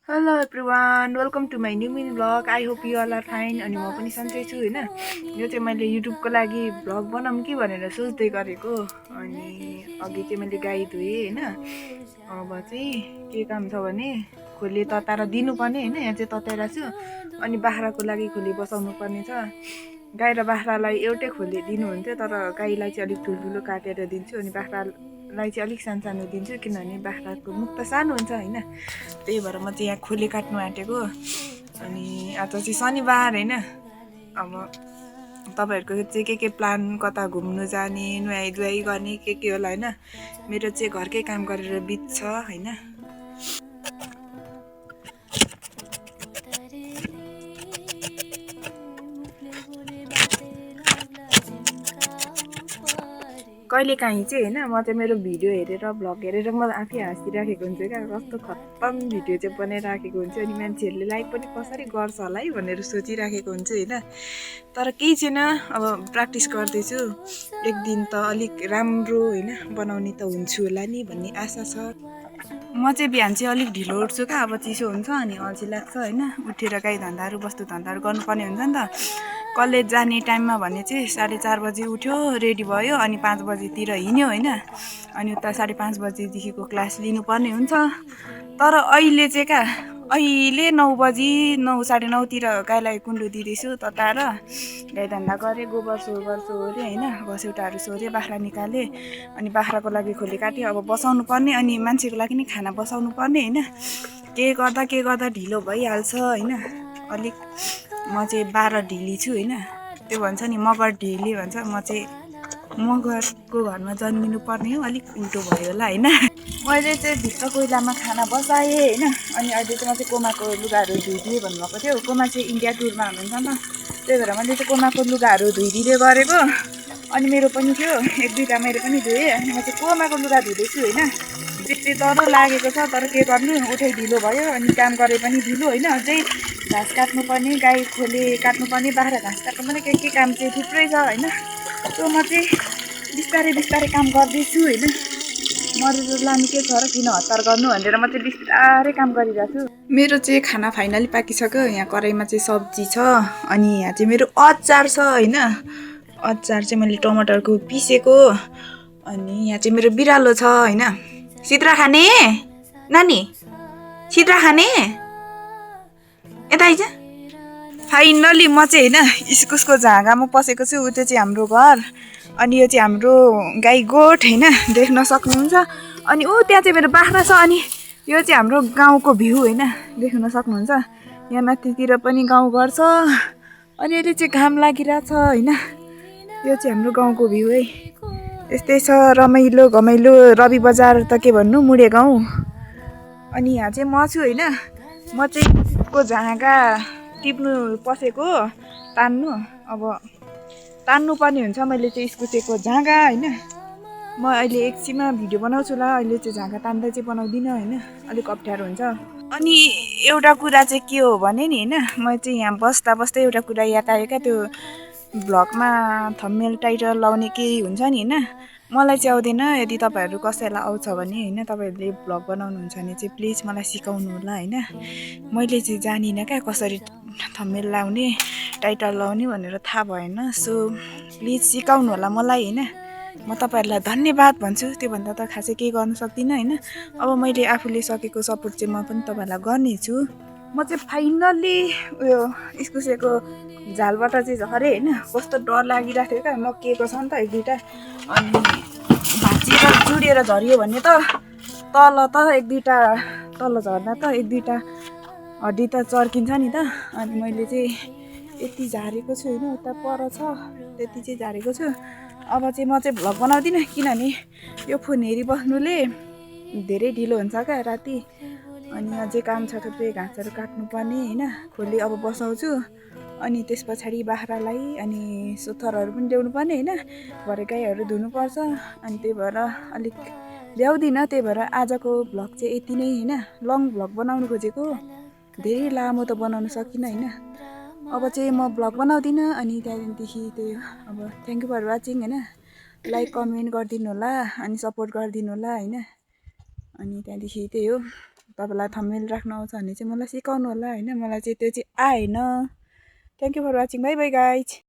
Hello everyone, welcome to my new mini vlog. I hope you all are fine. अनि म पनि सन्चै छु हैन। यो चाहिँ मैले युट्युबको लागि भ्लग बनाऊँ कि भनेर सोच्दै गरेको। अनि अघि चाहिँ मैले गाई धोएँ हैन। अब चाहिँ के काम छ भने खोले तताएर दिनुपर्ने हैन। यहाँ चाहिँ तताइरहेको छु। अनि बाख्राको लागि खोले बसाउनु पर्ने छ। गाई र बाख्रालाई एउटै खोले दिनुहुन्थ्यो, तर गाईलाई चाहिँ अलिक ठुल्ठुलो काटेर दिन्छु अनि बाख्रालाई चाहिँ अलिक सानो दिन्छु, किनभने बाख्राको मुख त सानो हुन्छ हैन। त्यही भएर म चाहिँ यहाँ खोले काट्नु आँटेको। अनि आज चाहिँ शनिबार हैन। अब तपाईँहरूको चाहिँ के प्लान, कता घुम्नु जाने, नुहाई धुवाई गर्ने के होला हैन। मेरो चाहिँ घरकै काम गरेर बित्छ हैन। कहिलेकाहीँ चाहिँ हैन, म चाहिँ मेरो भिडियो हेरेर भ्लग हेरेर म आफै हाँसिराखेको हुन्छु क्या। कस्तो खत्तम भिडियो चाहिँ बनाइराखेको हुन्छु अनि मान्छेहरूले लाइक पनि कसरी गर्छ होला है भनेर सोचिराखेको हुन्छु हैन। तर केही छैन, अब प्र्याक्टिस गर्दैछु। एक दिन त अलिक राम्रो हैन बनाउने त हुन्छु होला नि भन्ने आशा छ। म चाहिँ बिहान चाहिँ अलिक ढिलो उठ्छु क्या। अब चिसो हुन्छ अनि अल्छी लाग्छ हैन। उठेर गाई धन्दाहरू वस्तु धन्दाहरू गर्नुपर्ने हुन्छ नि त। कलेज जाने टाइममा भने चाहिँ 4:30 बजी उठ्यो, रेडी भयो अनि 5 बजीतिर हिँड्यो हैन। अनि उता 5:30 बजीदेखिको क्लास लिनुपर्ने हुन्छ। तर अहिले चाहिँ क्या, अहिले 9 बजी 9 साढे 9तिर गाईलाई कुन्डो दिँदैछु तताएर। गाई धन्दा गरेँ, गोबर सोबर सोहोरेँ हैन, घसौटाहरू सोहोरेँ, बाख्रा निकालेँ। अनि बाख्राको लागि खोले काटेँ। अब बसाउनु पर्ने अनि मान्छेको लागि नि खाना बसाउनु पर्ने हैन। के गर्दा ढिलो भइहाल्छ हैन। अलिक म चाहिँ 12 ढिली छु हैन। त्यो भन्छ नि मगर ढिली भन्छ, म चाहिँ मगरको घरमा जन्मिनु पर्ने हो, अलिक उल्टो भयो होला हैन। मैले चाहिँ भित्र कोइलामा खाना बसाएँ हैन। अनि अहिले चाहिँ म चाहिँ कोमाको लुगाहरू धोइदिएँ भन्नुभएको थियो। कोमा चाहिँ इन्डिया टुरमा हुनुहुन्छ नि त। त्यही भएर मैले चाहिँ कोमाको लुगाहरू धोइदिँदै गरेको। अनि मेरो पनि थियो, एक दुईवटा मेरो पनि धोएँ। अनि म चाहिँ कोमाको लुगा धुँदैछु हैन। चिप्टे डह्रो लागेको छ, तर के गर्नु, उठै ढिलो भयो अनि काम गरे पनि ढिलो हैन। अझै घाँस काट्नुपर्ने, गाई खोले काट्नुपर्ने, बाख्रा घाँस काट्नुपर्ने, के काम चाहिँ थुप्रै छ हैन। त्यो म चाहिँ बिस्तारै काम गर्दैछु हैन। मरेर लानु के छ र, किन हतार गर्नु भनेर म चाहिँ बिस्तारै काम गरिरहेको छु। मेरो चाहिँ खाना फाइनली पाकिसक्यो। यहाँ कराईमा चाहिँ सब्जी छ अनि यहाँ चाहिँ मेरो अचार छ हैन। अचार चाहिँ मैले टमाटरको पिसेको। अनि यहाँ चाहिँ मेरो बिरालो छ हैन। सिद्रा खाने नानी, सिद्रा खाने यता आइज। फाइनली म चाहिँ हैन इस्कुसको झागामा पसेको छु। त्यो चाहिँ हाम्रो घर अनि यो चाहिँ हाम्रो गाई गोठ हैन, देख्न सक्नुहुन्छ। अनि त्यहाँ चाहिँ मेरो बाख्रा छ। अनि यो चाहिँ हाम्रो गाउँको भ्यू हैन, देख्न सक्नुहुन्छ। यहाँ माथितिर पनि गाउँघर छ। अनि अहिले चाहिँ घाम लागिरहेछ हैन। यो चाहिँ हाम्रो गाउँको भ्यू है। यस्तै छ, रमाइलो घमाइलो। रवि बजार त के भन्नु, मुडे गाउँ। अनि यहाँ चाहिँ म छु हैन। म चाहिँ को झागा टिप्नु पसेको, तान्नु। अब तान्नु पर्ने हुन्छ। मैले चाहिँ इस्कुसेको झागा हैन। म अहिले एकछिनमा भिडियो बनाउँछु होला। अहिले चाहिँ झागा तान्दै चाहिँ बनाउँदिनँ हैन, अलिक अप्ठ्यारो हुन्छ। अनि एउटा कुरा चाहिँ के हो भने नि हैन, म चाहिँ यहाँ बस्दा एउटा कुरा याद आयो क्या। त्यो भ्लगमा थम्बनेल टाइटल लाउने केही हुन्छ नि हैन, मलाई चाहिँ आउँदैन। यदि तपाईँहरू कसैलाई आउँछ भने हैन, तपाईँहरूले भ्लग बनाउनुहुन्छ भने चाहिँ प्लिज मलाई सिकाउनु होला हैन। मैले चाहिँ जानिनँ क्या कसरी थम्बनेल लाउने, टाइटल लाउने भनेर थाहा भएन। सो प्लिज सिकाउनु होला मलाई हैन। म तपाईँहरूलाई धन्यवाद भन्छु। त्योभन्दा त खासै केही गर्न सक्दिनँ हैन। अब मैले आफूले सकेको सपोर्ट चाहिँ म पनि तपाईँहरूलाई गर्नेछु। म चाहिँ फाइनल्ली उयो इस्कुसेको झालबाट चाहिँ झरेँ हैन। कस्तो डर लागिरहेको थियो क्या, मकिएको छ नि त एक दुईवटा। अनि भाँचिएर जुडिएर झरियो भने त तल त एक दुईवटा, तल झर्दा त एक दुईवटा हड्डी त चर्किन्छ नि त। अनि मैले चाहिँ यति झारेको छु होइन, उता पर छ त्यति चाहिँ झारेको छु। अब चाहिँ म चाहिँ भ्लग बनाउँदिनँ, किनभने यो फोन हेरिबस्नुले धेरै ढिलो हुन्छ क्या राति। अनि अझै काम छ थुप्रै, घाँसहरू काट्नुपर्ने होइन, खोले अब बसाउँछु। अनि त्यस पछाडि बाख्रालाई अनि सुथरहरू पनि ल्याउनु पर्ने होइन, भरे गाईहरू धुनुपर्छ। अनि त्यही भएर अलिक ल्याउँदिनँ। त्यही भएर आजको भ्लग चाहिँ यति नै होइन, लङ भ्लग बनाउनु खोजेको, धेरै लामो त बनाउन सकिनँ होइन। अब चाहिँ म भ्लग बनाउँदिनँ। अनि त्यहाँदेखि त्यही अब थ्याङ्क यू फर वाचिङ होइन। लाइक कमेन्ट गरिदिनु होला अनि सपोर्ट गरिदिनु होला होइन। अनि त्यहाँदेखि त्यही हो। तपाईँलाई थम्बनेल राख्न आउँछ भने चाहिँ मलाई सिकाउनु होला होइन, मलाई चाहिँ त्यो चाहिँ आएन। Thank you for watching, bye bye guys.